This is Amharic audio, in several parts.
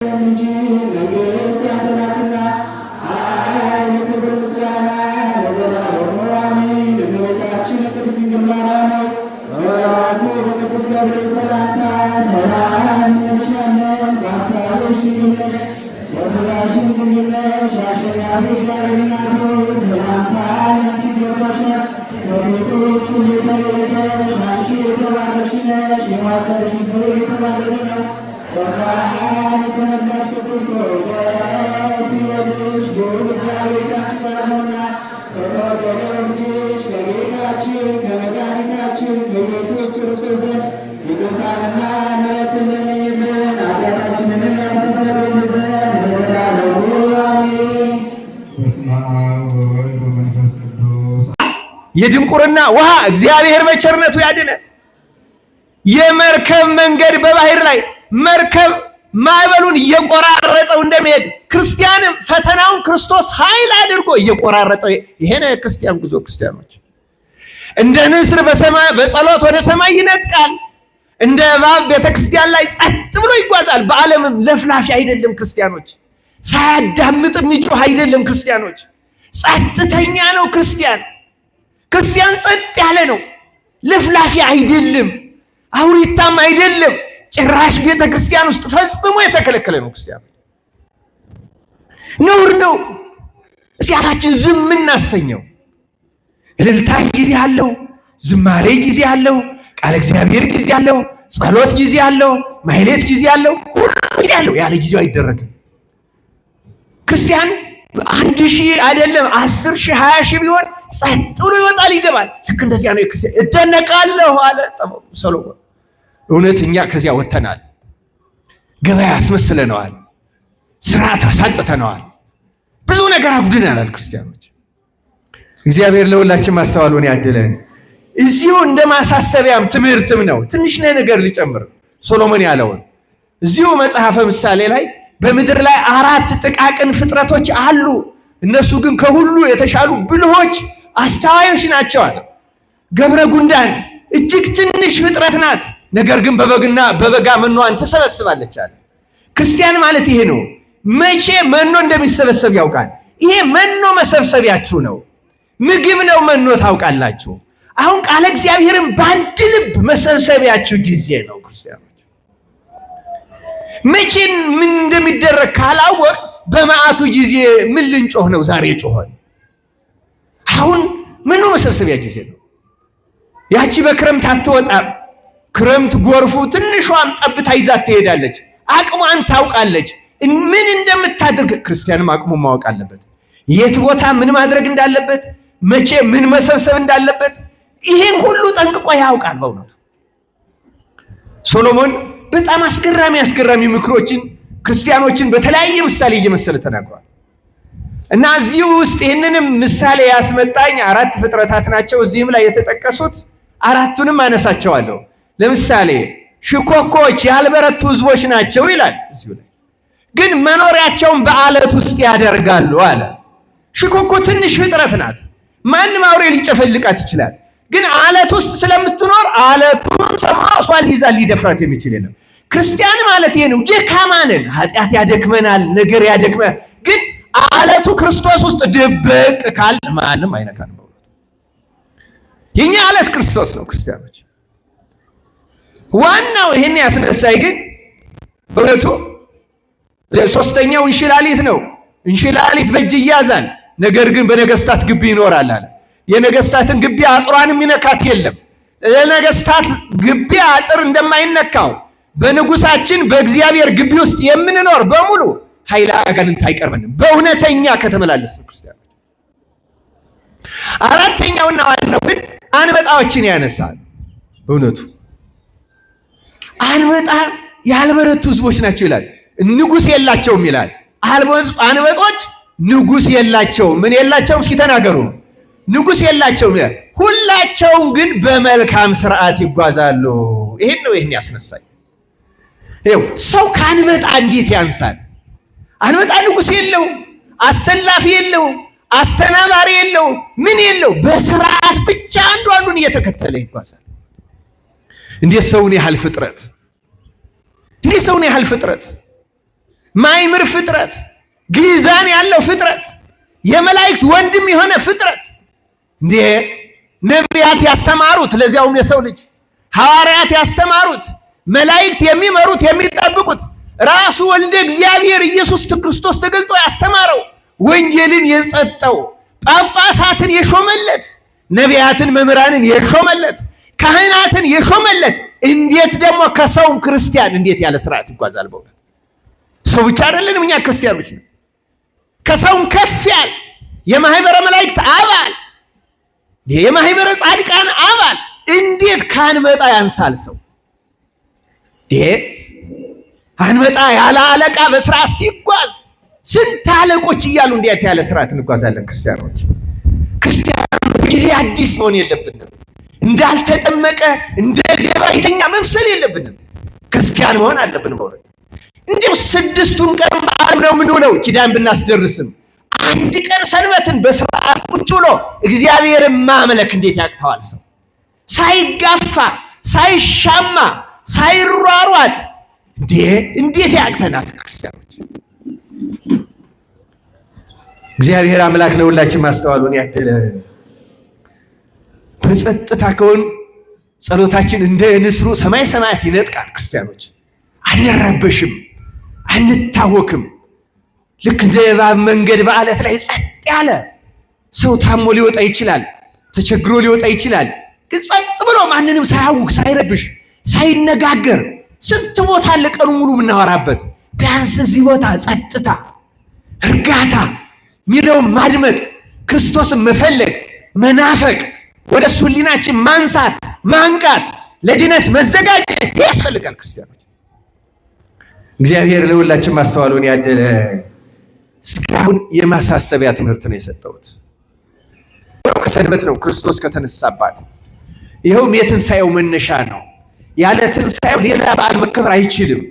እንጂ መንግሥት ያንተ ናትና፣ ኃይል፣ ክብር፣ ምስጋና ለዘላለሙ አሜን። እመቤታችን ቅድስት ድንግል ማርያም ሆይ በመልአኩ በቅዱስ ገብርኤል ሰላምታ ሰላም እንልሻለን። በሐሳብሽ ድንግል ነሽ፣ በሥጋሽም ድንግል ነሽ። አሸናፊ እግዚአብሔር እናት ሆይ ሰላምታ ላንቺ ይገባሻል። ከሴቶች ሁሉ ተለይተሽ አንቺ የተባረክሽ ነሽ፣ የማኅፀንሽ ፍሬ የተባረከ ነው። ጸጋን የተመላሽ ቅድስት ሆይ ደስ ይበልሽ፣ ልዑል እግዚአብሔር ከአንቺ ጋር ነውና ከተወደደው ልጅሽ ከጌታችን ከመድኃኒታችን ከኢየሱስ ክርስቶስ ዘንድ ይቅርታንና ምሕረትን ለምኝልን ኃጢአታችንንም ያስተሰርይልን ዘንድ ለዘላለሙ አሜን። በስመ አብ ወወልድ ወመንፈስ ቅዱስ። የድንቁርና ውሃ እግዚአብሔር በቸርነቱ ያድነን። የመርከብ መንገድ በባህር ላይ መርከብ ማዕበሉን እየቆራረጠው እንደሚሄድ ክርስቲያንም ፈተናውን ክርስቶስ ኃይል አድርጎ እየቆራረጠው ይሄ ነው የክርስቲያን ጉዞ። ክርስቲያኖች እንደ ንስር በሰማይ በጸሎት ወደ ሰማይ ይነጥቃል። እንደ እባብ ቤተክርስቲያን ላይ ጸጥ ብሎ ይጓዛል። በዓለምም ለፍላፊ አይደለም ክርስቲያኖች። ሳያዳምጥ የሚጮህ አይደለም ክርስቲያኖች። ጸጥተኛ ነው ክርስቲያን። ክርስቲያን ጸጥ ያለ ነው። ለፍላፊ አይደለም፣ አውሪታም አይደለም። ጭራሽ ቤተ ክርስቲያን ውስጥ ፈጽሞ የተከለከለ ነው። ክርስቲያን ነውር ነው። እስኪ አፋችን ዝም እናሰኘው። እልልታ ጊዜ አለው፣ ዝማሬ ጊዜ አለው፣ ቃለ እግዚአብሔር ጊዜ አለው፣ ጸሎት ጊዜ አለው፣ ማህሌት ጊዜ አለው፣ ሁሉ ጊዜ አለው። ያለ ጊዜው አይደረግም። ክርስቲያን 1,000 አይደለም 10,000 20,000 ቢሆን ጸጥ ብሎ ይወጣል ይገባል። ልክ እንደዚያ ነው ክርስቲያን። እደነቃለሁ አለ ሰሎሞን። እውነት እኛ ከዚያ ወጥተናል። ገበያ አስመስለነዋል። ስርዓት አሳጥተነዋል። ብዙ ነገር አጉድነናል ክርስቲያኖች። እግዚአብሔር ለሁላችን ማስተዋሉን ያድለን። እዚሁ እንደ ማሳሰቢያም ትምህርትም ነው። ትንሽ ነገር ሊጨምር ሶሎሞን ያለውን እዚሁ መጽሐፈ ምሳሌ ላይ በምድር ላይ አራት ጥቃቅን ፍጥረቶች አሉ፣ እነሱ ግን ከሁሉ የተሻሉ ብልሆች አስተዋዮች ናቸው አለ። ገብረ ጉንዳን እጅግ ትንሽ ፍጥረት ናት፣ ነገር ግን በበግና በበጋ መኖዋን ትሰበስባለች አለ። ክርስቲያን ማለት ይሄ ነው። መቼ መኖ እንደሚሰበሰብ ያውቃል። ይሄ መኖ መሰብሰቢያችሁ ነው። ምግብ ነው መኖ ታውቃላችሁ። አሁን ቃለ እግዚአብሔርን በአንድ ልብ መሰብሰቢያችሁ ጊዜ ነው። ክርስቲያኖች መቼ ምን እንደሚደረግ ካላወቅ በመዓቱ ጊዜ ምን ልንጮህ ነው? ዛሬ ጮኸን አሁን መኖ መሰብሰቢያ ጊዜ ነው። ያቺ በክረምት አትወጣም። ክረምት ጎርፉ ትንሿም ጠብታ ይዛት ትሄዳለች። አቅሟን ታውቃለች፣ ምን እንደምታደርግ። ክርስቲያንም አቅሙን ማወቅ አለበት። የት ቦታ ምን ማድረግ እንዳለበት፣ መቼ ምን መሰብሰብ እንዳለበት ይሄን ሁሉ ጠንቅቆ ያውቃል። በእውነቱ ሶሎሞን በጣም አስገራሚ አስገራሚ ምክሮችን ክርስቲያኖችን በተለያየ ምሳሌ እየመሰለ ተናግሯል። እና እዚሁ ውስጥ ይህንንም ምሳሌ ያስመጣኝ አራት ፍጥረታት ናቸው። እዚህም ላይ የተጠቀሱት አራቱንም አነሳቸዋለሁ። ለምሳሌ ሽኮኮች ያልበረቱ ሕዝቦች ናቸው ይላል። እዚሁ ላይ ግን መኖሪያቸውን በአለት ውስጥ ያደርጋሉ አለ። ሽኮኮ ትንሽ ፍጥረት ናት። ማንም አውሬ ሊጨፈልቃት ይችላል። ግን አለት ውስጥ ስለምትኖር አለቱን ሰማ እሷን ሊይዛ ሊደፍራት የሚችል የለም። ክርስቲያን ማለት ይሄ ነው። ደካማ ነን። ኃጢአት ያደክመናል፣ ነገር ያደክመናል። ግን አለቱ ክርስቶስ ውስጥ ድብቅ ካል ማንም አይነካንም። የኛ አለት ክርስቶስ ነው። ክርስቲያኖች ዋናው ይሄን ያስነሳይ ግን በእውነቱ ሶስተኛው እንሽላሊት ነው። እንሽላሊት በእጅ ይያዛል፣ ነገር ግን በነገስታት ግቢ ይኖራል አለ። የነገስታትን ግቢ አጥሯን የሚነካት የለም። ለነገስታት ግቢ አጥር እንደማይነካው በንጉሳችን በእግዚአብሔር ግቢ ውስጥ የምንኖር በሙሉ ኃይለ አጋንንት አይቀርበንም፣ በእውነተኛ ከተመላለስን ክርስቲያኖች። አራተኛውና ዋናው ግን አንበጣዎችን ያነሳል። በእውነቱ አንበጣ ያልበረቱ ህዝቦች ናቸው ይላል። ንጉስ የላቸውም ይላል። አንበጦች ንጉስ የላቸውም። ምን የላቸውም? እስኪ ተናገሩ። ንጉስ የላቸውም ይላል። ሁላቸውም ግን በመልካም ስርዓት ይጓዛሉ። ይሄን ነው ይሄን ያስነሳኝ። ይኸው ሰው ከአንበጣ እንዴት ያንሳል? አንበጣ ንጉስ የለው፣ አሰላፊ የለው፣ አስተናባሪ የለው፣ ምን የለው። በስርዓት ብቻ አንዱ አንዱን እየተከተለ ይጓዛል። እንዴት ሰውን ያህል ፍጥረት! እንዴት ሰውን ያህል ፍጥረት! ማይምር ፍጥረት፣ ግዕዛን ያለው ፍጥረት፣ የመላእክት ወንድም የሆነ ፍጥረት እንዴ! ነቢያት ያስተማሩት ለዚያውም የሰው ልጅ ሐዋርያት ያስተማሩት መላእክት የሚመሩት የሚጠብቁት ራሱ ወልደ እግዚአብሔር ኢየሱስ ክርስቶስ ተገልጦ ያስተማረው ወንጌልን የጸጠው ጳጳሳትን የሾመለት ነቢያትን መምህራንን የሾመለት ካህናትን የሾመለት እንዴት ደግሞ ከሰው ክርስቲያን እንዴት ያለ ስርዓት ይጓዛል? በእውነት ሰው ብቻ አይደለንም እኛ ክርስቲያኖች ነን። ከሰውም ከፍ ያለ የማህበረ መላእክት አባል የማህበረ ጻድቃን አባል እንዴት ካንመጣ ያንሳል ሰው? አንመጣ ያለ አለቃ በስርዓት ሲጓዝ ስንት አለቆች እያሉ እንዴት ያለ ስርዓት እንጓዛለን? ክርስቲያኖች ክርስቲያኖች ጊዜ አዲስ መሆን የለብንም። እንዳልተጠመቀ እንደ ገባይተኛ መምሰል የለብንም። ክርስቲያን መሆን አለብን። በእውነት እንዲሁ ስድስቱን ቀን በዓል ነው የምንውለው ኪዳን ብናስደርስም አንድ ቀን ሰንበትን በስርዓት ቁጭ ብሎ እግዚአብሔርን ማምለክ እንዴት ያቅተዋል ሰው? ሳይጋፋ ሳይሻማ ሳይሯሯጥ እንዴ እንዴት ያቅተናል? ክርስቲያኖች እግዚአብሔር አምላክ ለሁላችን ማስተዋሉን ያድለን። በጸጥታ ከሆን ጸሎታችን እንደ ንስሩ ሰማይ ሰማያት ይነጥቃል። ክርስቲያኖች አንረበሽም፣ አንታወክም። ልክ እንደ እባብ መንገድ በዓለት ላይ ጸጥ ያለ ሰው ታሞ ሊወጣ ይችላል፣ ተቸግሮ ሊወጣ ይችላል። ግን ጸጥ ብሎ ማንንም ሳያውክ ሳይረብሽ ሳይነጋገር ስንት ቦታ አለ ቀኑ ሙሉ የምናወራበት። ቢያንስ እዚህ ቦታ ጸጥታ፣ እርጋታ የሚለውን ማድመጥ፣ ክርስቶስን መፈለግ፣ መናፈቅ፣ ወደ እሱ ሕሊናችን ማንሳት፣ ማንቃት፣ ለድነት መዘጋጀት ያስፈልጋል። ክርስቲያኖች እግዚአብሔር ለሁላችን ማስተዋሉን ያደለ። እስካሁን የማሳሰቢያ ትምህርት ነው የሰጠሁት። ከሰንበት ነው ክርስቶስ ከተነሳባት፣ ይኸውም የትንሣኤው መነሻ ነው። ያለ ትንሣኤው ሌላ በዓል መከበር አይችልም።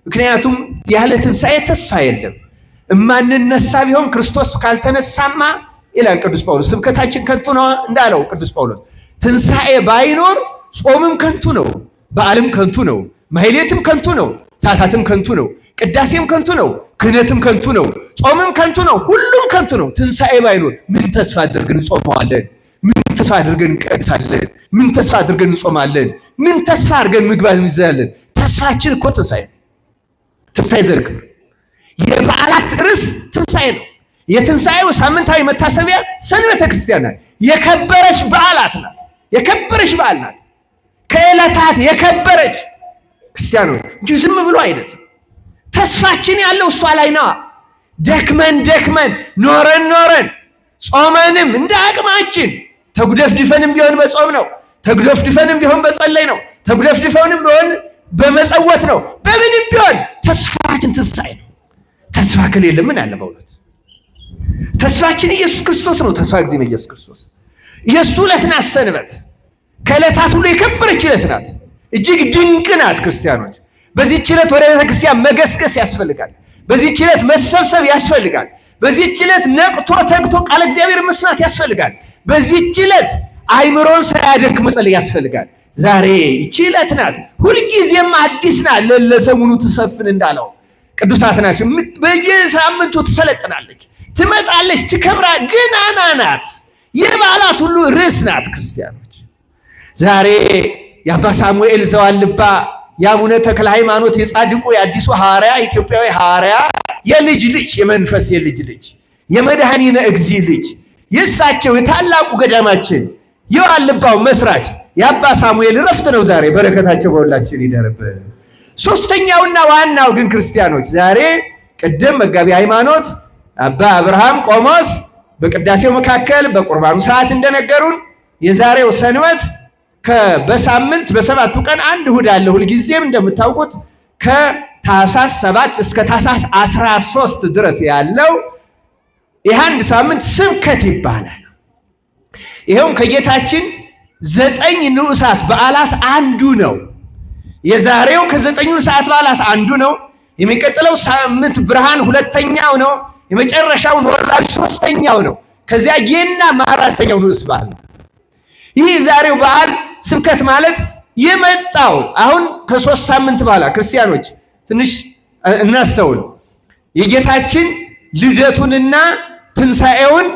ምክንያቱም ያለ ትንሣኤ ተስፋ የለም። እማንነሳ ቢሆን ክርስቶስ ካልተነሳማ ይላል ቅዱስ ጳውሎስ፣ ስብከታችን ከንቱ ነው እንዳለው ቅዱስ ጳውሎስ። ትንሣኤ ባይኖር ጾምም ከንቱ ነው፣ በዓልም ከንቱ ነው፣ ማሕሌትም ከንቱ ነው፣ ሰዓታትም ከንቱ ነው፣ ቅዳሴም ከንቱ ነው፣ ክህነትም ከንቱ ነው፣ ጾምም ከንቱ ነው፣ ሁሉም ከንቱ ነው። ትንሣኤ ባይኖር ምን ተስፋ አድርገን እንጾመዋለን? ምን ተስፋ አድርገን እንቀድሳለን? ምን ተስፋ አድርገን እንጾማለን? ምን ተስፋ አድርገን ምግባት እንይዛለን? ተስፋችን እኮ ትንሣኤ ነው። ትንሣኤ ዘርክብር የበዓላት ርዕስ ትንሣኤ ነው። የትንሣኤው ሳምንታዊ መታሰቢያ ሰንበተ ክርስቲያን ናት። የከበረች በዓላት ናት። የከበረች በዓል ናት። ከዕለታት የከበረች ክርስቲያኖች እንጂ ዝም ብሎ አይደለም። ተስፋችን ያለው እሷ ላይ ነዋ። ደክመን ደክመን ኖረን ኖረን ጾመንም እንደ አቅማችን ተጉደፍድፈንም ቢሆን በጾም ነው። ተጉደፍድፈንም ቢሆን በጸለይ ነው። ተጉደፍድፈንም ቢሆን በመጸወት ነው። በምንም ቢሆን ተስፋችን ትንሣኤ ነው። ተስፋ ከሌለ ምን አለ? በእውነት ተስፋችን ኢየሱስ ክርስቶስ ነው። ተስፋ ጊዜ ነው ኢየሱስ ክርስቶስ። የእሱ ዕለት ናት ሰንበት። ከዕለታት ሁሉ የከበረች ዕለት ናት። እጅግ ድንቅ ናት። ክርስቲያኖች በዚህች ዕለት ወደ ቤተ ክርስቲያን መገስገስ ያስፈልጋል። በዚህች ዕለት መሰብሰብ ያስፈልጋል። በዚህች ዕለት ነቅቶ ተግቶ ቃለ እግዚአብሔር መስማት ያስፈልጋል። በዚህች ዕለት አይምሮን ሳያደክም መጸለይ ያስፈልጋል። ዛሬ ይቺ ዕለት ናት። ሁልጊዜም አዲስ ናት። ለሰሙኑ ትሰፍን እንዳለው ቅዱስ አትናቴዎስ በየሳምንቱ ትሰለጥናለች፣ ትመጣለች፣ ትከብራ ገናና ናት። የበዓላት ሁሉ ርዕስ ናት። ክርስቲያኖች ዛሬ የአባ ሳሙኤል ዘዋልባ የአቡነ ተክለ ሃይማኖት የጻድቁ የአዲሱ ሐዋርያ ኢትዮጵያዊ ሐዋርያ የልጅ ልጅ የመንፈስ የልጅ ልጅ የመድኃኒነ እግዚእ ልጅ የእሳቸው የታላቁ ገዳማችን የዋልባው መስራች የአባ ሳሙኤል እረፍት ነው ዛሬ። በረከታቸው በሁላችን ይደርብን። ሶስተኛውና ዋናው ግን ክርስቲያኖች ዛሬ ቅድም መጋቢ ሃይማኖት አባ አብርሃም ቆሞስ በቅዳሴው መካከል በቁርባኑ ሰዓት እንደነገሩን የዛሬው ሰንበት በሳምንት በሰባቱ ቀን አንድ እሑድ አለ። ሁልጊዜም እንደምታውቁት ከታኅሳስ 7 እስከ ታኅሳስ 13 ድረስ ያለው ይህ አንድ ሳምንት ስብከት ይባላል። ይኸውም ከጌታችን 9 ንዑሳት በዓላት አንዱ ነው። የዛሬው ከ9 ንዑሳት በዓላት አንዱ ነው። የሚቀጥለው ሳምንት ብርሃን ሁለተኛው ነው። የመጨረሻው ኖላዊ ሶስተኛው ነው። ከዚያ ገና አራተኛው ንዑስ በዓል ነው። ይህ የዛሬው በዓል ስብከት ማለት የመጣው አሁን ከ3 ሳምንት በኋላ ክርስቲያኖች ትንሽ እናስተውል። የጌታችን ልደቱንና ትንሣኤውን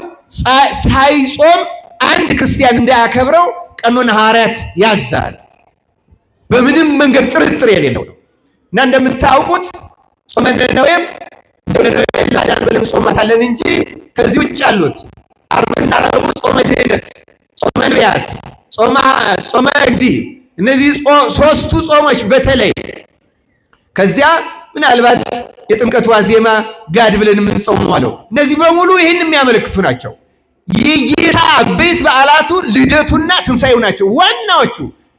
ሳይጾም አንድ ክርስቲያን እንዳያከብረው ቀኖና ሐዋርያት ያዛል። በምንም መንገድ ጥርጥር የሌለው ነው እና እንደምታውቁት ጾመ ነነዌም ላዳን ብለን ጾማታለን እንጂ ከዚህ ውጭ ያሉት ዓርብና ረቡዕ ጾመ ድኅነት፣ ጾመ ነቢያት፣ ጾመ እግዚእ እነዚህ ሶስቱ ጾሞች በተለይ ከዚያ ምናልባት የጥምቀት ዋዜማ ጋድ ብለን የምንጾመው አለው። እነዚህ በሙሉ ይህን የሚያመለክቱ ናቸው። የጌታ አበይት በዓላቱ ልደቱና ትንሣኤው ናቸው ዋናዎቹ።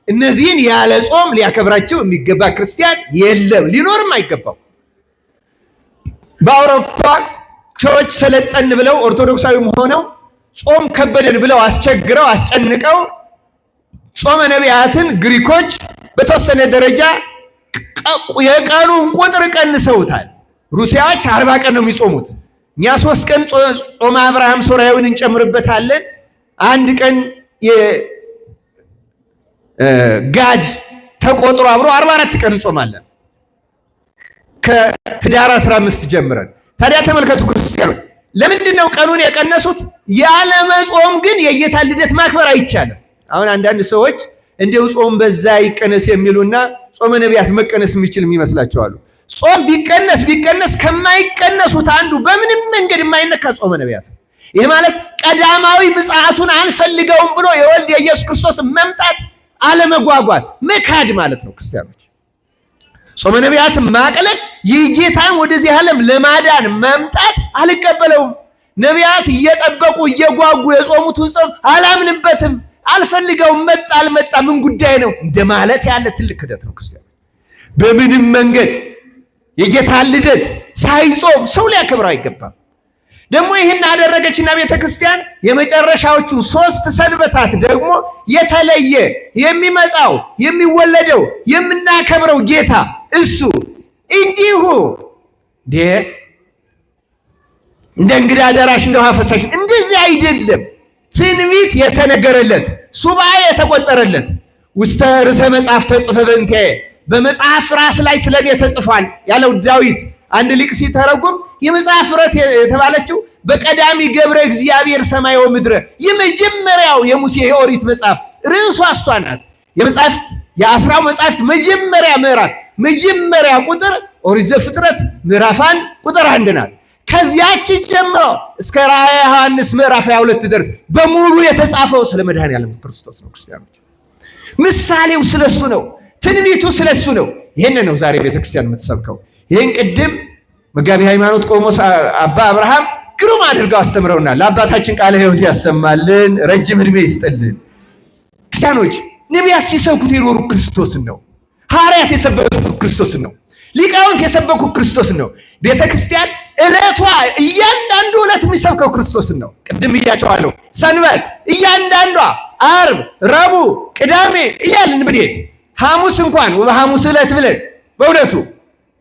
እነዚህን ያለ ጾም ሊያከብራቸው የሚገባ ክርስቲያን የለም፣ ሊኖርም አይገባው። በአውሮፓ ሰዎች ሰለጠን ብለው ኦርቶዶክሳዊም ሆነው ጾም ከበደን ብለው አስቸግረው አስጨንቀው ጾመ ነቢያትን ግሪኮች በተወሰነ ደረጃ የቀኑን ቁጥር ቀንሰውታል። ሩሲያዎች 40 ቀን ነው የሚጾሙት። እኛ 3 ቀን ጾመ አብርሃም ሶርያዊን እንጨምርበታለን። አንድ ቀን ጋድ ተቆጥሮ አብሮ 44 ቀን እንጾማለን ከህዳር 15 ጀምረን። ታዲያ ተመልከቱ ክርስቲያኖች፣ ለምንድን ነው ቀኑን የቀነሱት? ያለመጾም ግን የጌታን ልደት ማክበር አይቻልም። አሁን አንዳንድ ሰዎች እንዲሁ ጾም በዛ ይቀነስ የሚሉና ጾመ ነቢያት መቀነስ የሚችል የሚመስላቸው አሉ። ጾም ቢቀነስ ቢቀነስ ከማይቀነሱት አንዱ በምንም መንገድ የማይነካ ጾመ ነቢያት ነው። ይህ ማለት ቀዳማዊ ምጽአቱን አንፈልገውም ብሎ የወልድ የኢየሱስ ክርስቶስ መምጣት አለመጓጓት መካድ ማለት ነው። ክርስቲያኖች ጾመ ነቢያትን ማቅለል የጌታን ወደዚህ ዓለም ለማዳን መምጣት አልቀበለውም፣ ነቢያት እየጠበቁ እየጓጉ የጾሙትን ጾም አላምንበትም፣ አልፈልገውም፣ መጣ አልመጣ ምን ጉዳይ ነው እንደማለት ያለ ትልቅ ክደት ነው። ክርስቲያኖች በምንም መንገድ የጌታን ልደት ሳይጾም ሰው ሊያከብረው አይገባም። ደግሞ ይህን አደረገችና ቤተክርስቲያን የመጨረሻዎቹ 3 ሰንበታት ደግሞ የተለየ የሚመጣው የሚወለደው የምናከብረው ጌታ እሱ እንዲሁ እንደ እንግዳ ደራሽ እንደ ውሃ ፈሳሽ እንደዚህ አይደለም። ትንቢት የተነገረለት ሱባኤ የተቆጠረለት ውስተ ርዕሰ መጽሐፍ ተጽፈ በእንቲአየ በመጽሐፍ ራስ ላይ ስለኔ ተጽፏል ያለው ዳዊት አንድ ሊቅ ሲተረጉም የመጽሐፍ ረት የተባለችው በቀዳሚ ገብረ እግዚአብሔር ሰማይ ወምድረ የመጀመሪያው የሙሴ የኦሪት መጽሐፍ ርዕሷ እሷ ናት። የመጽሐፍት የአስራው መጽሐፍት መጀመሪያ ምዕራፍ መጀመሪያ ቁጥር ኦሪት ዘፍጥረት ምዕራፍ 1 ቁጥር 1 ናት። ከዚያች ጀምሮ እስከ ራእየ ዮሐንስ ምዕራፍ 22 ድረስ በሙሉ የተጻፈው ስለ መድኃኔዓለም ክርስቶስ ነው። ክርስቲያኖች ምሳሌው ስለሱ ነው። ትንቢቱ ስለሱ ነው። ይሄን ነው ዛሬ ቤተክርስቲያን የምትሰብከው። ይሄን ቅድም መጋቢ ሃይማኖት ቆሞስ አባ አብርሃም ግሩም አድርገው አስተምረውናል። ለአባታችን ቃለ ሕይወት ያሰማልን፣ ረጅም እድሜ ይስጥልን። ክርስቲያኖች ነቢያት ሲሰብኩት የኖሩ ክርስቶስን ነው። ሐዋርያት የሰበኩት ክርስቶስን ነው። ሊቃውንት የሰበኩት ክርስቶስን ነው። ቤተክርስቲያን ዕለቷ እያንዳንዱ ዕለት የሚሰብከው ክርስቶስን ነው። ቅድም እያቸዋለሁ። ሰንበት እያንዳንዷ ዓርብ፣ ረቡዕ፣ ቅዳሜ እያልን ብንሄድ ሐሙስ እንኳን በሐሙስ ዕለት ብለን በእውነቱ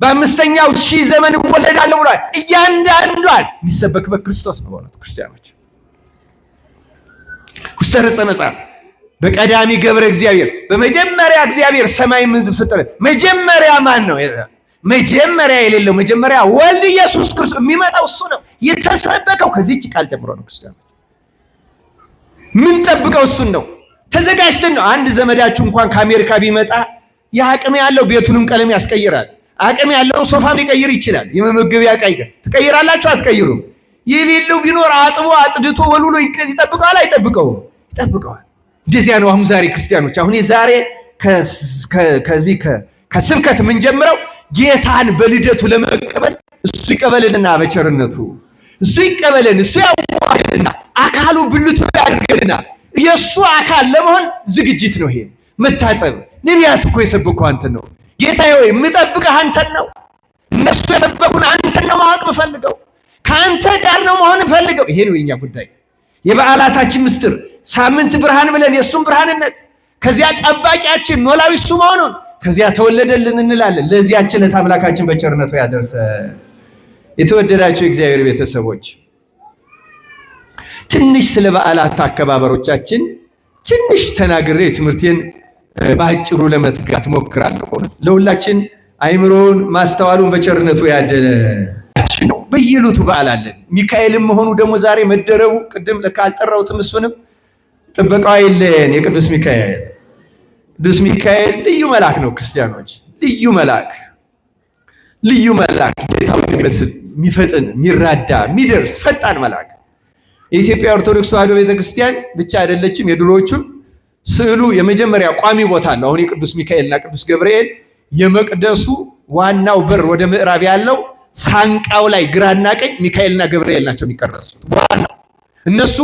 በአምስተኛው ሺህ ዘመን እወለዳለሁ ብሏል። እያንዳንዷን የሚሰበክበት ክርስቶስ ነው። በእውነቱ ክርስቲያኖች ውስተ ርዕሰ መጽሐፍ በቀዳሚ ገብረ እግዚአብሔር በመጀመሪያ እግዚአብሔር ሰማይ ምድር ፈጠረ። መጀመሪያ ማን ነው? መጀመሪያ የሌለው መጀመሪያ ወልድ ኢየሱስ ክርስቶስ የሚመጣው እሱ ነው። የተሰበከው ከዚህች ቃል ጀምሮ ነው። ክርስቲያኖች ምን ጠብቀው እሱን ነው። ተዘጋጅተን ነው። አንድ ዘመዳችሁ እንኳን ከአሜሪካ ቢመጣ የአቅም ያለው ቤቱንም ቀለም ያስቀይራል። አቅም ያለው ሶፋም ሊቀይር ይችላል። የመመገቢያ ዕቃ ትቀይራላችሁ አትቀይሩም? የሌለው ቢኖር አጥቦ አጽድቶ ወልውሎ ይጠብቀዋል አይጠብቀውም? ይጠብቀዋል። እንደዚያ ነው አሁን ዛሬ ክርስቲያኖች። አሁን የዛሬ ከዚህ ከስብከት የምንጀምረው ጌታን በልደቱ ለመቀበል እሱ ይቀበልንና በቸርነቱ እሱ ይቀበልን፣ እሱ ያዋህድንና አካሉ ብልቱ ያድርገንና የእሱ አካል ለመሆን ዝግጅት ነው። ይሄ መታጠብ። ነቢያት እኮ የሰበኩ አንተን ነው ጌታዬ ሆይ የምጠብቅህ አንተን ነው። እነሱ የሰበኩን አንተን ነው ማወቅ የምፈልገው፣ ከአንተ ጋር ነው መሆን የምፈልገው። ይሄ ነው የኛ ጉዳይ፣ የበዓላታችን ምስጢር። ሳምንት ብርሃን ብለን የእሱን ብርሃንነት፣ ከዚያ ጠባቂያችን ኖላዊ እሱ መሆኑን፣ ከዚያ ተወለደልን እንላለን። ለዚያችን ዕለት አምላካችን በቸርነቱ ያደርሰን። የተወደዳችሁ የእግዚአብሔር ቤተሰቦች ትንሽ ስለ በዓላት አከባበሮቻችን ትንሽ ተናግሬ ትምህርቴን ባጭሩ ለመትጋት ሞክራለሁ። ለሁላችን አይምሮውን ማስተዋሉን በቸርነቱ ያደለ ነው። በየዕለቱ በዓል አለን። ሚካኤልም መሆኑ ደግሞ ዛሬ መደረቡ ቅድም ለካ አልጠራሁትም። እሱንም ጥበቃው አይለየን። የቅዱስ ሚካኤል ቅዱስ ሚካኤል ልዩ መልአክ ነው። ክርስቲያኖች ልዩ መልአክ፣ ልዩ መልአክ ጌታውን የሚመስል የሚፈጥን፣ የሚራዳ፣ የሚደርስ ፈጣን መልአክ። የኢትዮጵያ ኦርቶዶክስ ተዋሕዶ ቤተክርስቲያን ብቻ አይደለችም። የድሮዎቹም ስዕሉ የመጀመሪያ ቋሚ ቦታ አለው። አሁን የቅዱስ ሚካኤልና ቅዱስ ገብርኤል የመቅደሱ ዋናው በር ወደ ምዕራብ ያለው ሳንቃው ላይ ግራና ቀኝ ሚካኤልና ገብርኤል ናቸው የሚቀረጹት። ዋናው እነሱ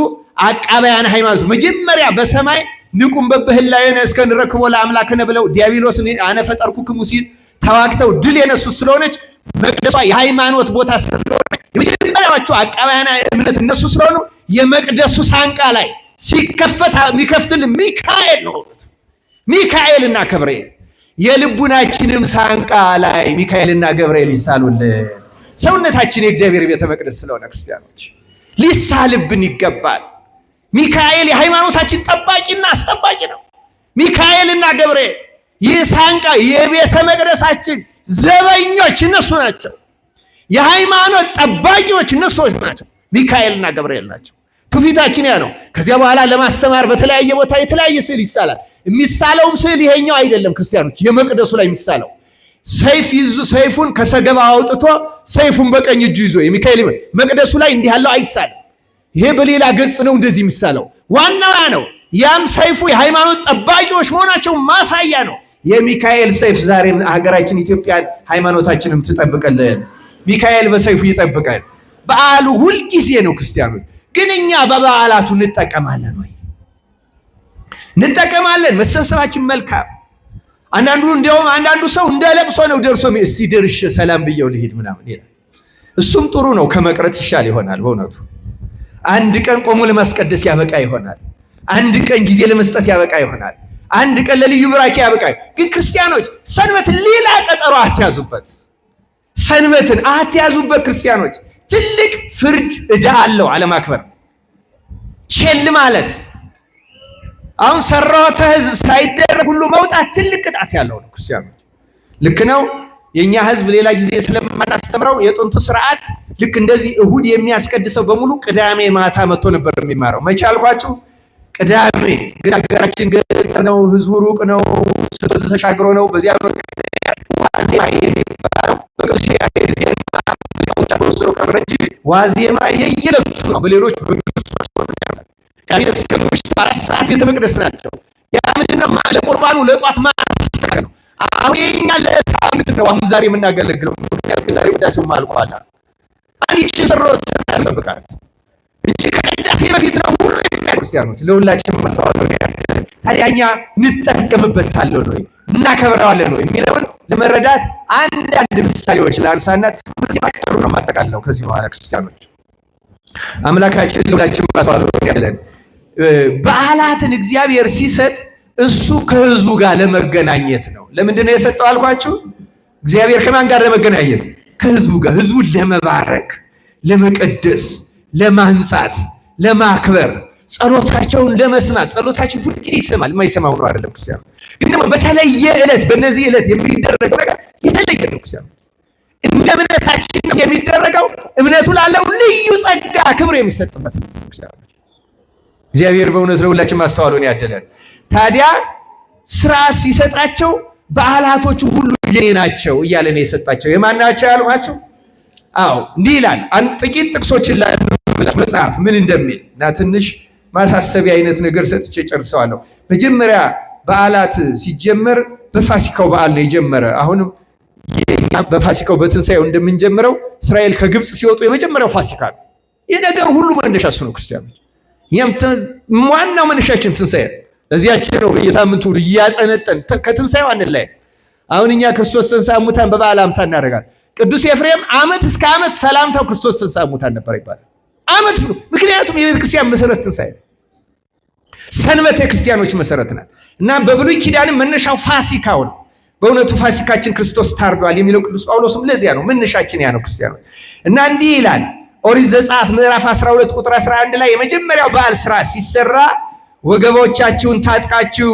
አቃባያን ሃይማኖት መጀመሪያ በሰማይ ንቁም በበህላዌነ እስከ ንረክቦ ለአምላክነ ብለው ዲያብሎስን አነ ፈጠርኩክሙ ሲል ተዋግተው ድል የነሱት ስለሆነች መቅደሷ የሃይማኖት ቦታ ስለሆነ የመጀመሪያዎቹ አቃባያን እምነት እነሱ ስለሆኑ የመቅደሱ ሳንቃ ላይ ሲከፈት የሚከፍትልን ሚካኤል ነው። ሚካኤልና ገብርኤል የልቡናችንም ሳንቃ ላይ ሚካኤልና ገብርኤል ይሳሉልን። ሰውነታችን የእግዚአብሔር ቤተ መቅደስ ስለሆነ ክርስቲያኖች ሊሳልብን ይገባል። ሚካኤል የሃይማኖታችን ጠባቂና አስጠባቂ ነው። ሚካኤልና ገብርኤል ይህ ሳንቃ የቤተ መቅደሳችን ዘበኞች እነሱ ናቸው። የሃይማኖት ጠባቂዎች እነሱ ናቸው። ሚካኤልና ገብርኤል ናቸው። ትውፊታችን ያ ነው። ከዚያ በኋላ ለማስተማር በተለያየ ቦታ የተለያየ ስዕል ይሳላል። የሚሳለውም ስዕል ይሄኛው አይደለም። ክርስቲያኖች የመቅደሱ ላይ የሚሳለው ሰይፍ ይዞ ሰይፉን ከሰገባ አውጥቶ ሰይፉን በቀኝ እጁ ይዞ የሚካኤል መቅደሱ ላይ እንዲህ ያለው አይሳልም። ይሄ በሌላ ገጽ ነው እንደዚህ የሚሳለው። ዋናው ያ ነው። ያም ሰይፉ የሃይማኖት ጠባቂዎች መሆናቸው ማሳያ ነው። የሚካኤል ሰይፍ ዛሬም ሀገራችን ኢትዮጵያን ሃይማኖታችንም ትጠብቅልን። ሚካኤል በሰይፉ ይጠብቀን። በዓሉ ሁልጊዜ ነው። ክርስቲያኖች ግን እኛ በበዓላቱ እንጠቀማለን ወይ? እንጠቀማለን። መሰብሰባችን መልካም። አንዳንዱ እንዲያውም አንዳንዱ ሰው እንደ ለቅሶ ነው ደርሶ እስቲ ደርሼ ሰላም ብየው ልሂድ ምናምን ይላል። እሱም ጥሩ ነው፣ ከመቅረት ይሻል ይሆናል። በእውነቱ አንድ ቀን ቆሞ ለማስቀደስ ያበቃ ይሆናል። አንድ ቀን ጊዜ ለመስጠት ያበቃ ይሆናል። አንድ ቀን ለልዩ ብራኬ ያበቃ። ግን ክርስቲያኖች ሰንበትን ሌላ ቀጠሮ አትያዙበት። ሰንበትን አትያዙበት። ክርስቲያኖች ትልቅ ፍርድ ዕዳ አለው አለማክበር፣ ቸል ማለት። አሁን ሰራተ ህዝብ ሳይደረግ ሁሉ መውጣት ትልቅ ቅጣት ያለው ነው። ክርስቲያኖች ልክ ነው። የኛ ህዝብ ሌላ ጊዜ ስለማናስተምረው የጥንቱ ስርዓት ልክ እንደዚህ እሁድ የሚያስቀድሰው በሙሉ ቅዳሜ ማታ መጥቶ ነበር የሚማረው። መቼ አልኳችሁ? ቅዳሜ። ግን ሀገራችን ገጠር ነው፣ ህዝቡ ሩቅ ነው፣ ተሻግሮ ነው። በዚያ ዋዜማ የሚባለው በቅዱስ ቀረ እንጂ ዋዜማ የየለቱ ነው። በሌሎች እስከ ምሽቱ 4 ሰዓት ቤተ መቅደስ ናቸው። ያ ምንድነው? ለቁርባኑ ለጧት ማስተካከል ነው። አሁን የኛ ለሳምንት ነው አሁን ዛሬ የምናገለግለው። ምክንያቱም ዛሬ ቅዳሴው አልቋል። አንድ ይህችን ሰሮት ጠብቃት እንጂ ከቅዳሴ በፊት ነው ሁሉ ክርስቲያኖች ለሁላችን ማስተዋል ነው። ታዲያ እኛ እንጠቀምበታለን ወይ እናከብረዋለን ወይ የሚለውን ለመረዳት አንዳንድ ምሳሌዎች ላንሳና ትምህርት ባጭሩ ነው የማጠቃልለው። ከዚህ በኋላ ክርስቲያኖች አምላካችን ለሁላችን ማስተዋል ነው ያለን። በዓላትን እግዚአብሔር ሲሰጥ እሱ ከህዝቡ ጋር ለመገናኘት ነው። ለምንድን ነው የሰጠው አልኳችሁ? እግዚአብሔር ከማን ጋር ለመገናኘት? ከህዝቡ ጋር። ህዝቡን ለመባረክ፣ ለመቀደስ፣ ለማንጻት፣ ለማክበር፣ ጸሎታቸውን ለመስማት። ጸሎታችን ሁልጊዜ ይሰማል። የማይሰማው ነው አይደለም። ክርስቲያኑ ግን ደግሞ በተለየ ዕለት በእነዚህ ዕለት የሚደረገው ነገር የተለየ ነው። ክርስቲያኑ እንደ እምነታችን የሚደረገው እምነቱ ላለው ልዩ ጸጋ ክብር የሚሰጥበት ነው። ክርስቲያኑ እግዚአብሔር በእውነት ለሁላችን ማስተዋሉን ያደለን። ታዲያ ስራ ሲሰጣቸው በዓላቶቹ ሁሉ የኔ ናቸው እያለ ነው የሰጣቸው። የማን ናቸው ያልኋቸው? አዎ እንዲህ ይላል። ጥቂት ጥቅሶችን መጽሐፍ ምን እንደሚል እና ትንሽ ማሳሰቢያ አይነት ነገር ሰጥቼ ጨርሰዋለሁ። መጀመሪያ በዓላት ሲጀመር በፋሲካው በዓል ነው የጀመረ። አሁንም በፋሲካው በትንሳኤው እንደምንጀምረው እስራኤል ከግብፅ ሲወጡ የመጀመሪያው ፋሲካ ነው። ይህ ነገር ሁሉ መነሻ እሱ ነው። ክርስቲያኖች እኛም ዋናው መነሻችን ትንሳኤ ነው። ለዚያችን ነው በየሳምንቱ እያጠነጠን ከትንሳኤው አንለይ። አሁን እኛ ክርስቶስ ተንሥአ እሙታን በበዓለ ሃምሳ እናደርጋለን። ቅዱስ ኤፍሬም ዓመት እስከ ዓመት ሰላምታው ክርስቶስ ተንሥአ እሙታን ነበር ይባላል። ዓመት ምክንያቱም የቤተ ክርስቲያን መሰረት ትንሳኤ ነው። ሰንበት የክርስቲያኖች መሰረት ናት እና በብሉይ ኪዳንም መነሻው ፋሲካው ነው። በእውነቱ ፋሲካችን ክርስቶስ ታርዷል የሚለው ቅዱስ ጳውሎስም ለዚያ ነው። መነሻችን ያ ነው ክርስቲያኖች። እና እንዲህ ይላል ኦሪት ዘጸአት ምዕራፍ 12 ቁጥር 11 ላይ የመጀመሪያው በዓል ስራ ሲሰራ ወገቦቻችሁን ታጥቃችሁ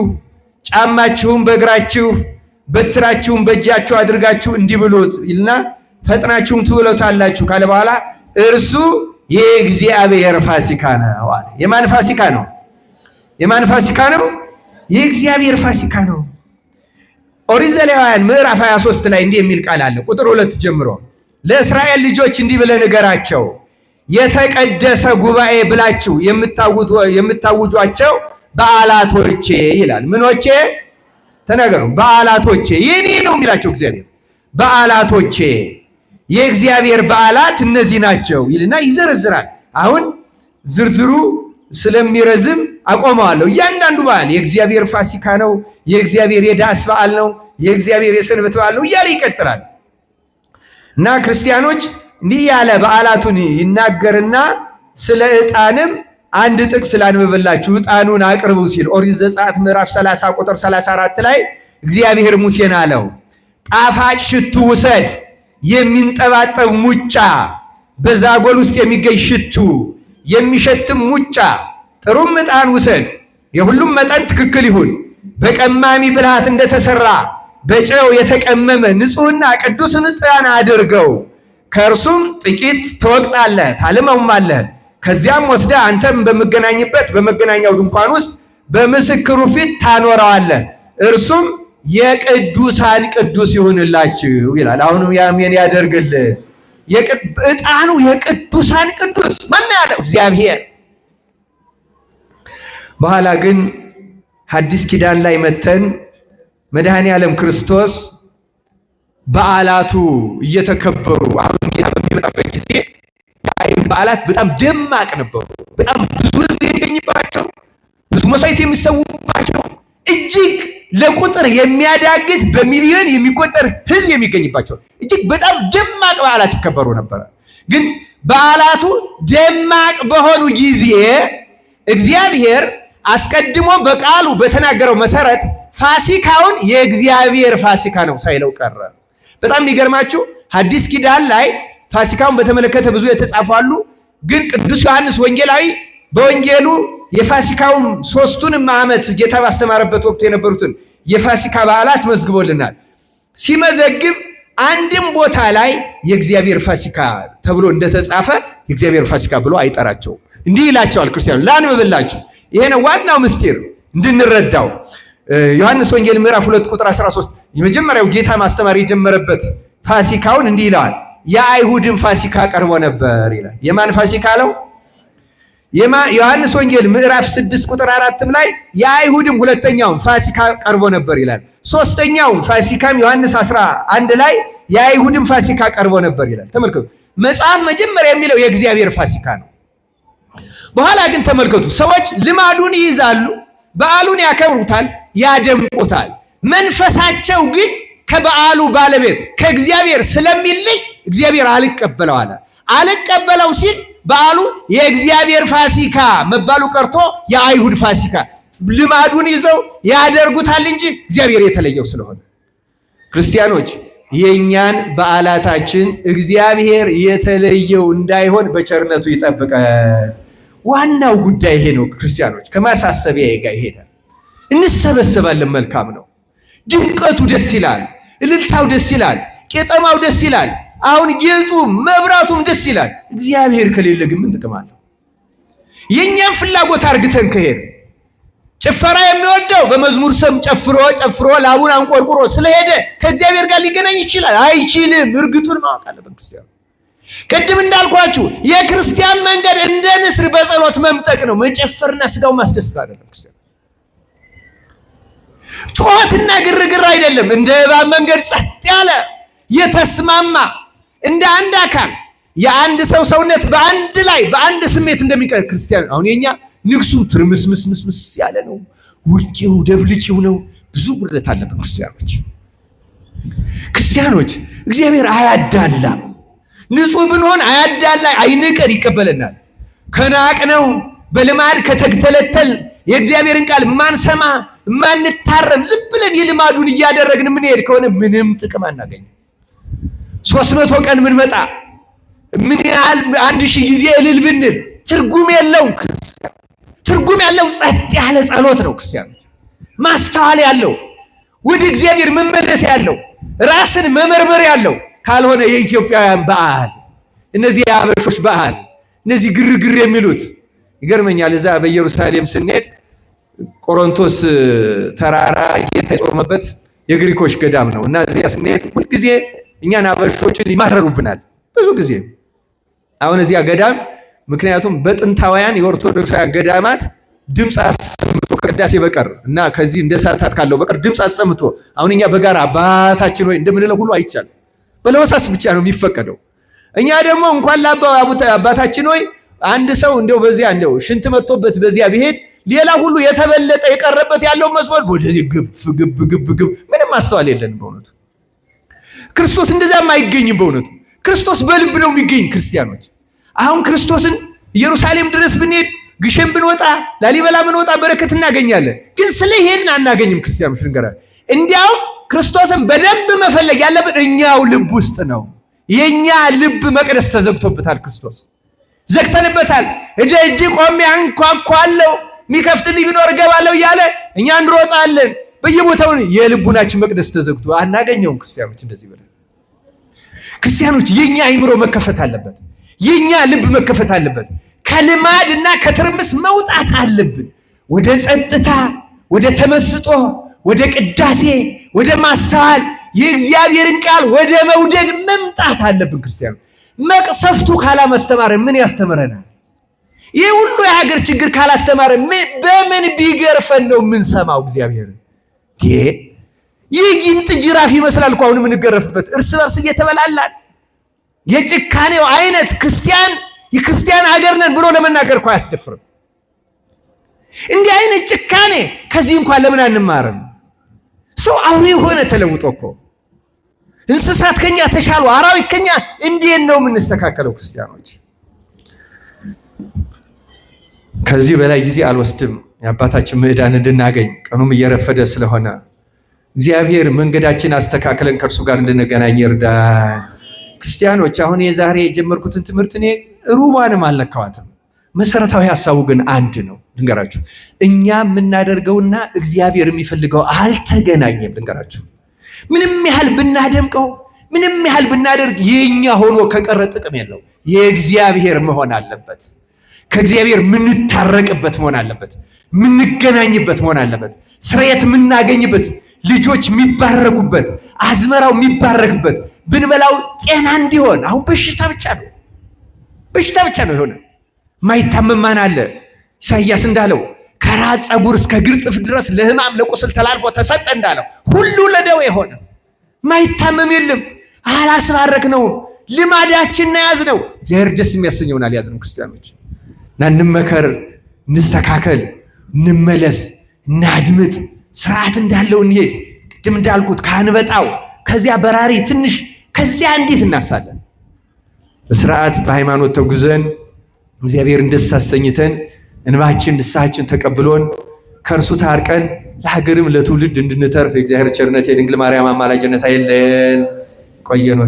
ጫማችሁን በእግራችሁ በትራችሁን በእጃችሁ አድርጋችሁ እንዲህ ብሉት ይልና ፈጥናችሁም ትበሉታላችሁ ካለ በኋላ እርሱ የእግዚአብሔር ፋሲካ ነው አለ። የማን ፋሲካ ነው? የማን ፋሲካ ነው? የእግዚአብሔር ፋሲካ ነው። ኦሪት ዘሌዋውያን ምዕራፍ 23 ላይ እንዲህ የሚል ቃል አለ። ቁጥር 2 ጀምሮ ለእስራኤል ልጆች እንዲህ ብለህ ንገራቸው፣ የተቀደሰ ጉባኤ ብላችሁ የምታውጇቸው በዓላቶቼ ይላል። ምኖቼ? ተናገሩ። በዓላቶቼ የኔ ነው የሚላቸው እግዚአብሔር። በዓላቶቼ የእግዚአብሔር በዓላት እነዚህ ናቸው ይልና ይዘረዝራል። አሁን ዝርዝሩ ስለሚረዝም አቆመዋለሁ። እያንዳንዱ በዓል የእግዚአብሔር ፋሲካ ነው፣ የእግዚአብሔር የዳስ በዓል ነው፣ የእግዚአብሔር የሰንበት በዓል ነው እያለ ይቀጥላል። እና ክርስቲያኖች እንዲህ ያለ በዓላቱን ይናገርና ስለ ዕጣንም አንድ ጥቅስ ላንብብላችሁ። ዕጣኑን አቅርቡ ሲል ኦሪት ዘጸአት ምዕራፍ 30 ቁጥር 34 ላይ እግዚአብሔር ሙሴን አለው፣ ጣፋጭ ሽቱ ውሰድ፣ የሚንጠባጠብ ሙጫ፣ በዛጎል ውስጥ የሚገኝ ሽቱ፣ የሚሸትም ሙጫ፣ ጥሩም ዕጣን ውሰድ፣ የሁሉም መጠን ትክክል ይሁን፣ በቀማሚ ብልሃት እንደተሰራ በጨው የተቀመመ ንጹሕና ቅዱስን ዕጣን አድርገው። ከእርሱም ጥቂት ትወቅጣለህ፣ ታልመውማለህ። ከዚያም ወስደህ አንተም በምገናኝበት በመገናኛው ድንኳን ውስጥ በምስክሩ ፊት ታኖረዋለህ። እርሱም የቅዱሳን ቅዱስ ይሁንላችሁ ይላል። አሁንም ያሜን ያደርግልን። ዕጣኑ የቅዱሳን ቅዱስ ማን ያለው? እግዚአብሔር። በኋላ ግን ሐዲስ ኪዳን ላይ መተን መድኃኔ ዓለም ክርስቶስ በዓላቱ እየተከበሩ አሁን ጌታ በሚመጣበት ጊዜ የአይሁድ በዓላት በጣም ደማቅ ነበሩ። በጣም ብዙ ሕዝብ የሚገኝባቸው፣ ብዙ መስዋዕት የሚሰዉባቸው፣ እጅግ ለቁጥር የሚያዳግት በሚሊዮን የሚቆጠር ሕዝብ የሚገኝባቸው እጅግ በጣም ደማቅ በዓላት ይከበሩ ነበረ። ግን በዓላቱ ደማቅ በሆኑ ጊዜ እግዚአብሔር አስቀድሞ በቃሉ በተናገረው መሰረት ፋሲካውን የእግዚአብሔር ፋሲካ ነው ሳይለው ቀረ። በጣም የሚገርማችሁ ሐዲስ ኪዳን ላይ ፋሲካውን በተመለከተ ብዙ የተጻፉ አሉ። ግን ቅዱስ ዮሐንስ ወንጌላዊ በወንጌሉ የፋሲካውን 3ቱንም ዓመት ጌታ ባስተማረበት ወቅት የነበሩትን የፋሲካ በዓላት መዝግቦልናል። ሲመዘግብ አንድም ቦታ ላይ የእግዚአብሔር ፋሲካ ተብሎ እንደተጻፈ የእግዚአብሔር ፋሲካ ብሎ አይጠራቸውም። እንዲህ ይላቸዋል ክርስቲያኑ። ላንብብላችሁ። ይሄ ነው ዋናው ምስጢር እንድንረዳው። ዮሐንስ ወንጌል ምዕራፍ 2 ቁጥር 13 የመጀመሪያው ጌታ ማስተማር የጀመረበት ፋሲካውን እንዲህ ይለዋል። የአይሁድን ፋሲካ ቀርቦ ነበር ይላል። የማን ፋሲካ አለው? ዮሐንስ ወንጌል ምዕራፍ 6 ቁጥር 4 ላይ የአይሁድም ሁለተኛውም ፋሲካ ቀርቦ ነበር ይላል። ሶስተኛውም ፋሲካም ዮሐንስ 11 ላይ የአይሁድም ፋሲካ ቀርቦ ነበር ይላል። ተመልከቱ፣ መጽሐፍ መጀመሪያ የሚለው የእግዚአብሔር ፋሲካ ነው። በኋላ ግን ተመልከቱ፣ ሰዎች ልማዱን ይይዛሉ፣ በዓሉን ያከብሩታል፣ ያደምቁታል። መንፈሳቸው ግን ከበዓሉ ባለቤት ከእግዚአብሔር ስለሚለይ እግዚአብሔር አልቀበለው አለ። አልቀበለው ሲል በዓሉ የእግዚአብሔር ፋሲካ መባሉ ቀርቶ የአይሁድ ፋሲካ ልማዱን ይዘው ያደርጉታል እንጂ እግዚአብሔር የተለየው ስለሆነ፣ ክርስቲያኖች የእኛን በዓላታችን እግዚአብሔር የተለየው እንዳይሆን በቸርነቱ ይጠብቀን። ዋናው ጉዳይ ይሄ ነው። ክርስቲያኖች ከማሳሰቢያ ጋር ይሄዳል። እንሰበሰባለን፣ መልካም ነው። ድምቀቱ ደስ ይላል፣ እልልታው ደስ ይላል፣ ቄጠማው ደስ ይላል። አሁን ጌጡ መብራቱም ደስ ይላል። እግዚአብሔር ከሌለ ግን ምን ጥቅም አለው? የእኛም ፍላጎት አርግተን ከሄድ ጭፈራ የሚወደው በመዝሙር ስም ጨፍሮ ጨፍሮ ላቡን አንቆርቁሮ ስለሄደ ከእግዚአብሔር ጋር ሊገናኝ ይችላል? አይችልም። እርግጡን ማወቅ አለብን ክርስቲያኑ። ቅድም እንዳልኳችሁ የክርስቲያን መንገድ እንደ ንስር በጸሎት መምጠቅ ነው። መጨፈርና ስጋው ማስደሰት አይደለም። ክርስቲያን ጩኸትና ግርግር አይደለም። እንደ እባብ መንገድ ጸጥ ያለ የተስማማ እንደ አንድ አካል የአንድ ሰው ሰውነት በአንድ ላይ በአንድ ስሜት እንደሚቀር ክርስቲያን አሁን የኛ ንግሱም ትርምስምስምስምስ ያለ ነው። ውጪው ደብልቂው ነው። ብዙ ጉድለት አለብን ክርስቲያኖች። ክርስቲያኖች እግዚአብሔር አያዳላም። ንጹህ ብንሆን አያዳላ፣ አይንቀን፣ ይቀበለናል። ከናቅነው በልማድ ከተግተለተል የእግዚአብሔርን ቃል ማንሰማ ማንታረም ዝም ብለን የልማዱን እያደረግን የምንሄድ ከሆነ ምንም ጥቅም አናገኝም። 300 ቀን ምንመጣ ምን ያህል 1000 ጊዜ እልል ብንል ትርጉም የለው። ክርስቲያን ትርጉም ያለው ጸጥ ያለ ጸሎት ነው። ክርስቲያኖች ማስተዋል ያለው ወደ እግዚአብሔር መመለስ ያለው ራስን መመርመር ያለው ካልሆነ የኢትዮጵያውያን በዓል፣ እነዚህ የአበሾች በዓል፣ እነዚህ ግርግር የሚሉት ይገርመኛል። እዛ በኢየሩሳሌም ስንሄድ ቆሮንቶስ ተራራ ጌታ የጾመበት የግሪኮች ገዳም ነው እና እዚያ ስንሄድ ሁልጊዜ እኛን አበሾችን ይማረሩብናል ብዙ ጊዜ። አሁን እዚያ ገዳም ምክንያቱም በጥንታውያን የኦርቶዶክሳውያን ገዳማት ድምፅ አሰምቶ ከቅዳሴ በቀር እና ከዚህ እንደ ሰዓታት ካለው በቀር ድምፅ አሰምቶ አሁን እኛ በጋራ አባታችን ወይ እንደምንለው ሁሉ አይቻልም። በለሆሳስ ብቻ ነው የሚፈቀደው። እኛ ደግሞ እንኳን አባታችን ወይ አንድ ሰው እንደው በዚያ እንደው ሽንት መጥቶበት በዚያ ቢሄድ ሌላ ሁሉ የተበለጠ የቀረበት ያለው መስመር ወደዚህ ግብ ግብ ግብ ግብ ምንም ማስተዋል የለንም። በእውነቱ ክርስቶስ እንደዚያም አይገኝም። በእውነቱ ክርስቶስ በልብ ነው የሚገኝ። ክርስቲያኖች አሁን ክርስቶስን ኢየሩሳሌም ድረስ ብንሄድ ግሸን ብንወጣ ላሊበላ ብንወጣ በረከት እናገኛለን። ግን ስለ ሄድን አናገኝም። ክርስቲያኖች ንገራ፣ እንዲያውም ክርስቶስን በደንብ መፈለግ ያለብን እኛው ልብ ውስጥ ነው። የኛ ልብ መቅደስ ተዘግቶበታል። ክርስቶስ ዘግተንበታል። እደጅ ቆሜ አንኳኳለሁ የሚከፍትልኝ ቢኖር እገባለሁ እያለ እኛ እንሮጣለን በየቦታው። የልቡናችን መቅደስ ተዘግቶ አናገኘውም። ክርስቲያኖች እንደዚህ ብለን ክርስቲያኖች የኛ አይምሮ መከፈት አለበት። የኛ ልብ መከፈት አለበት። ከልማድ እና ከትርምስ መውጣት አለብን። ወደ ጸጥታ፣ ወደ ተመስጦ፣ ወደ ቅዳሴ፣ ወደ ማስተዋል፣ የእግዚአብሔርን ቃል ወደ መውደድ መምጣት አለብን። ክርስቲያኖች መቅሰፍቱ ካላማስተማረን ምን ያስተምረናል? ይህ ሁሉ የሀገር ችግር ካላስተማረ በምን ቢገርፈን ነው የምንሰማው? እግዚአብሔርን ይህ ጊንጥ ጅራፍ ይመስላል እኮ አሁን የምንገረፍበት፣ እርስ በርስ እየተበላላን የጭካኔው አይነት ክርስቲያን የክርስቲያን ሀገር ነን ብሎ ለመናገር እኮ አያስደፍርም። እንዲህ አይነት ጭካኔ ከዚህ እንኳን ለምን አንማርም? ሰው አውሬ የሆነ ተለውጦ እኮ እንስሳት ከኛ ተሻሉ፣ አራዊት ከኛ እንዴት ነው የምንስተካከለው? ክርስቲያኖች ከዚህ በላይ ጊዜ አልወስድም። የአባታችን ምዕዳን እንድናገኝ ቀኑም እየረፈደ ስለሆነ እግዚአብሔር መንገዳችን አስተካክለን ከእርሱ ጋር እንድንገናኝ ይርዳን። ክርስቲያኖች አሁን የዛሬ የጀመርኩትን ትምህርት እኔ ሩቧንም አልነካዋትም። መሰረታዊ ሀሳቡ ግን አንድ ነው። ልንገራችሁ፣ እኛ የምናደርገውና እግዚአብሔር የሚፈልገው አልተገናኘም። ልንገራችሁ፣ ምንም ያህል ብናደምቀው፣ ምንም ያህል ብናደርግ የኛ ሆኖ ከቀረ ጥቅም የለው። የእግዚአብሔር መሆን አለበት። ከእግዚአብሔር የምንታረቅበት መሆን አለበት። የምንገናኝበት መሆን አለበት። ስርየት የምናገኝበት፣ ልጆች የሚባረኩበት፣ አዝመራው የሚባረክበት፣ ብንበላው ጤና እንዲሆን። አሁን በሽታ ብቻ ነው፣ በሽታ ብቻ ነው የሆነ። ማይታመም ማን አለ? ኢሳይያስ እንዳለው ከራስ ፀጉር እስከ እግር ጥፍር ድረስ ለሕማም ለቁስል ተላልፎ ተሰጠ እንዳለው ሁሉ ለደዌ የሆነ ማይታመም የለም። አላስባረክ ነው ልማዳችን ያዝ ነው። እግዚአብሔር ደስ የሚያሰኘውን አልያዝንም። ክርስቲያኖች እና እንመከር፣ እንስተካከል፣ እንመለስ፣ እናድምጥ፣ ስርዓት እንዳለው እንሄድ። ቅድም እንዳልኩት ከአንበጣው ከዚያ በራሪ ትንሽ ከዚያ እንዴት እናሳለን? በስርዓት በሃይማኖት ተጉዘን እግዚአብሔርን ደስ አሰኝተን እንባችን ንስሐችን ተቀብሎን ከእርሱ ታርቀን ለሀገርም ለትውልድ እንድንተርፍ የእግዚአብሔር ቸርነት የድንግል ማርያም አማላጅነት አይለየን። ቆየን።